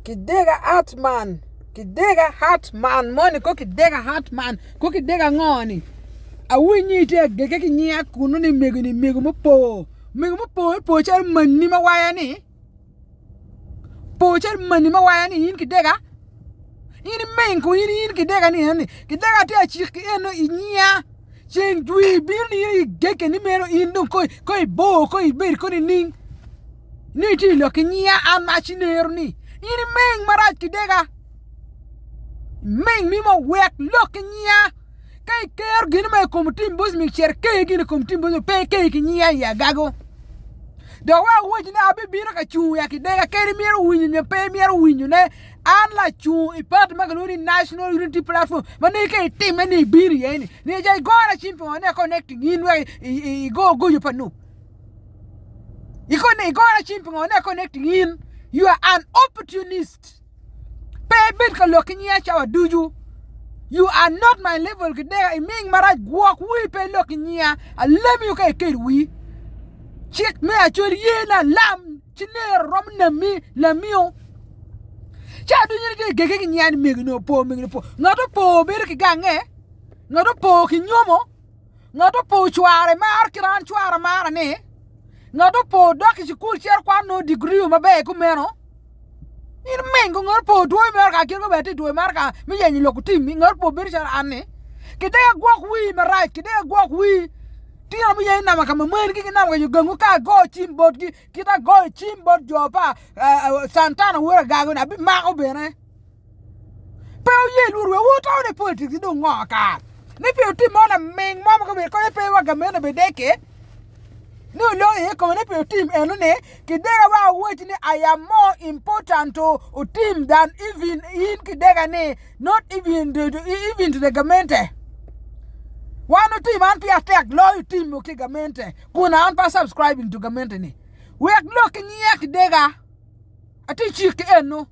Kidega Atman, kidega Atman moni ko kidega Atman ko kidega ngo ni awinyo itye agege ki nyinga kunu ni mego ni mego mupo mego mupo ipo calo manni ma waya ni po calo manni ma waya ni in kidega in iming ko in in kidega ni eni kidega tye acik eno inyinga Ceng jwi bino ni in igegge ni meno in dong ko ibor ko ibedo ko nining ni itye i lok ki nyiya an ma acinero ni in iming marac ki dega iming ni mo wek lok ki nyiya ka ikero gin ma i kom otim bocmi cit iker gin i kom otim bocmi pe iker ki nyiya i agago dok wek awacci ni abibino ka cung ya ki dega kadi imito winyo nyo pe imito winyone An lacung i pati ma kilwongo ni National Unity Platform ma ni ka itimme ni ibino iye ni ni ja igora cim pingo ni connecting in wek igo goyo pa nup igora cim pingo ni connecting in you are an opportunist pe ibed ka lok ki nyinga cawa ducu you are not my level ki deka iming marac gwok wi pe ilok ki nyinga alemi ka ikel wi cik me acol ye na lam ci nero romo nami lamio. Ca ducu ni tye gege ki nyiya ni mego ni opo mego ni opo. Ngat opo bedo ki gange, ngat opo ki nyomo, ngat opo cware maro kit an cwara mara ni, ngat opo dok i cukul cito kwan nongo digrii maber kumeno. In mingo ngat opo dwoyo mere ka kit ma tye dwoyo mere ka me yenyo lok otimmi ngat opo bedo calo an ni. Kidega gwok wii marac kidega gwok wii tino me yenyo nama ka ma mwengi ki nama ka jo gangu ka ago cim botgi Kit agoyo cim bot jo pa Santana wod Agago-ni, abimako bene. Pe wuye lworo wek wuto ni politics dong ngo kar. Ni pe wutim mo laming mo ma kabedo konyo pe wa gamente bedeke. Ni olok iye kome ni pe wutim eno ni kidega wa awec ni I am more important to otim than even in kidega ni not even to, even to the gamente. Wan otim an pia tek loyo timo ki gamente. Kun an pe a subscribing to gamente ni wek lok ki nyiya ki dega atye cik ki eno.